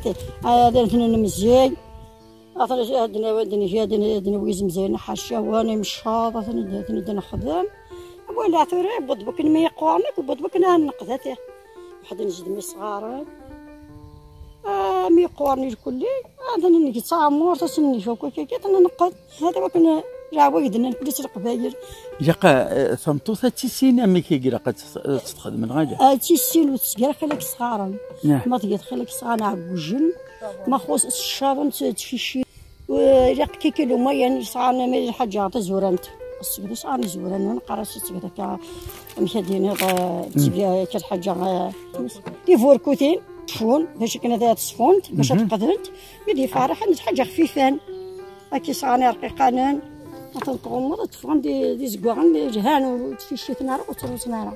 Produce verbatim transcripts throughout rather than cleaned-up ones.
Ad ten-nmezzi. Ad ten-, ad n-, ad n-, ad n-, ad n-, ad nawi izemzayen ḥaca, wa nimeccaḍ, ad ten-, ad ten-, ad nexdem. Wala tura, yewweḍ wakken mi yeqqur, nekk yewweḍ wakken ad neqd ati. Waḥed nezdem isɣaren. Ah, mi yeqqur irkelli, ad neg taɛmurt, ad sen-neg akk akka, ad neqqed. Hada wakken leɛwayed-nni n kulli s Leqbayel. Ilaq, eh, tameṭṭut ad tissin amek i ilaq ad tt-, ad tt-txedem, neɣ ala? Ad tissin ur tesgar xilla-k isɣaren. Nah. Ma tgiḍ xilla-k isɣaren ɛeggujen, ma xus s ccaḍen tt-, ttficci. Eh, ilaq kikilu mayen isɣaren, ma lḥaǧa tazurant. Ssegd isɣaren izuran, neqqar-as ttged akka, amek ad d-tiniḍ, eh, tteg akka lḥaǧa, eh, tiburkutin, cfun, bac akken ad tt-ṣfunt, bac ad qedrent, mi d-iferreḥen, d ḥaǧa xfifan. Akka isɣaren irqiqanen, ad ten-tɣummeḍ, ad ffɣen d, d izeggaɣen, lhan ur ttficciten ara, ur ttruẓen ara.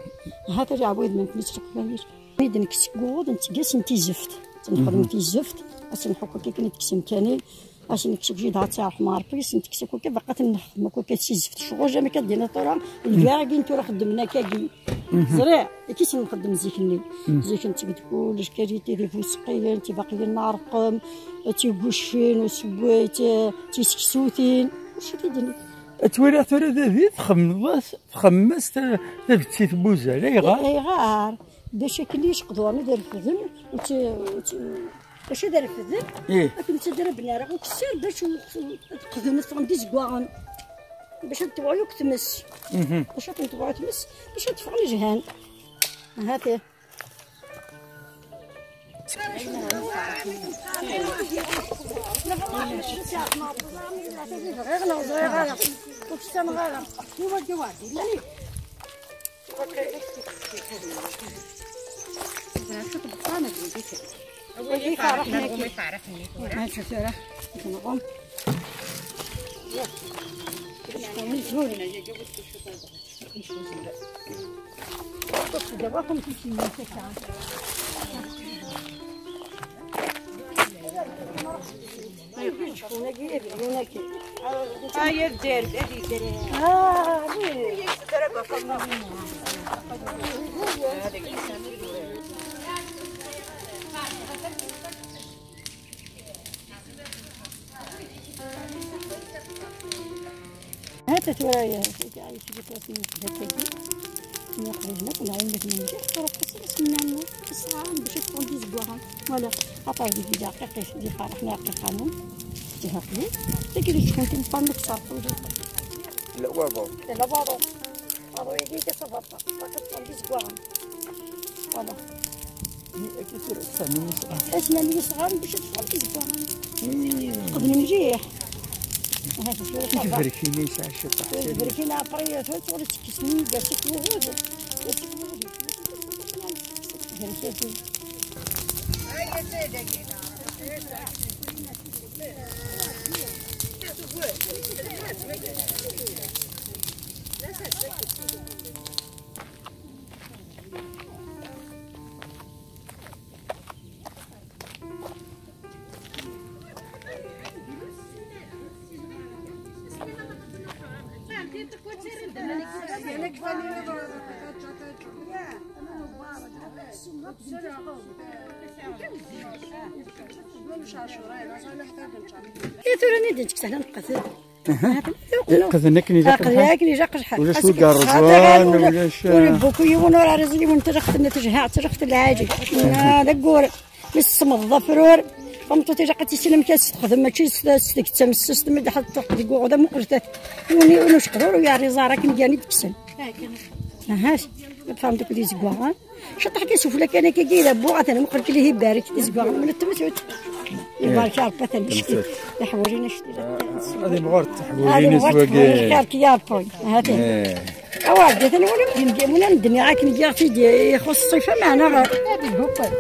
Hata leɛwayed n tmurt n Leqbayel. Mi d-nekkes deg wuḍ, netteg-asen tizeft. Nxedem tizeft, ad tt-nḥukk akka akken i d-kksen kani, ad tt-nekkes deg jida, ad tt-iṛḥem Ṛebbi, ad tt-nekkes akk akka, baqa ad nexdem akk akka tizeft. Ccɣel jamek ad d-iniḍ tura, lbiɛ-agi n tura xeddmen akkagi. Ẓriɣ, akka i s-nxeddem zik-nni. Zik netteg-d kullec, kariti, d ibuseqqiyen, d tibaqiyin n ṛqem, d tiguccin, usewway, d tiseksutin, kullec i d-iniḍ. Ad twaliḍ tura dagi, txemmeḍ-as, txemmem-as ta-, tabettit n wuzal. Ayɣer? Ayɣer? Bac akken i yecqduren ad refden, ur tt-, ur tt-, bac ad refden, ih, akken ur ttadar ara ukessar, bac u-, ad qden, ad ffɣen d izeggaɣen. Bac ad tebɣu yakk tmes. Mhm. Bac ad tebɣu tmes, bac ad ffɣen lhan. Hati. Bɣiɣ neɣ ẓriɣ ara. Ur ttanaɣ ara. Iwa d-iwa d-ilani. Wagi iferreḥ-nni. Acu tura? Nɣum. هات ترايا، هات ترايا، شوفي كيفاش نسبة كيفي. ناخذ هنا، ونعاود نجي، نروح قصر، سمعنا، قصر، باش تكون دي زبوها. ولا، أطاي دي، دي دقيقة، دي خارج، حنا دقيقة، نو. دي هاكلي. تكري تكون تنفع نكسر كل شيء. لا، بابا. لا، بابا. بابا، يجي كسر بابا. فقط تكون دي زبوها. ولا. Asma-nni yesɣan bac ad teffɣem tizeggaɣin. Qeblen mliḥ. Tiberkin yesɛa ciṭṭaḥ. Tiberkin ɛefriyat, ur tekkes nnig asif wuɣud. Asif wuɣud. Tiberkatin. إيه، ثورة ندي تكسر نقص. Qden akken ilaq lḥal. Akken ilaq lḥal. Ulac wi yerẓan, ulac. Ur ibukku yiwen, ur rẓ yiwen, tejxet-nni tejhaɛ, tejxet lɛali. Ah, d aggur. Issemḍ ḍafrur. Tameṭṭut ilaq ad tissin amek ad s-texdem, mačči s, s tgetta messest, mi d-ḥaṭ deg uɣda muqlet. Yiwen, yiwen uceqdur ur yeɛriẓ ara akken gan i d-kksen. Aha, tfehmeḍ akk d izeggaɣen. Ciṭṭaḥ kan sufella kan akka, kra buɣ, atan meqqer kan ihi ibarek izeggaɣen. Mel ttemtut. Ibarek Rebbi, atan icki. Tiḥburin acti. Ad imɣur tiḥburin-is wagi. Xir-k ya Rebbi. Hati. Awa, atan wala mdin, wala mdin akken giɣ-t-id ixuṣṣ ṣṣifa, meɛna ad ibuqel.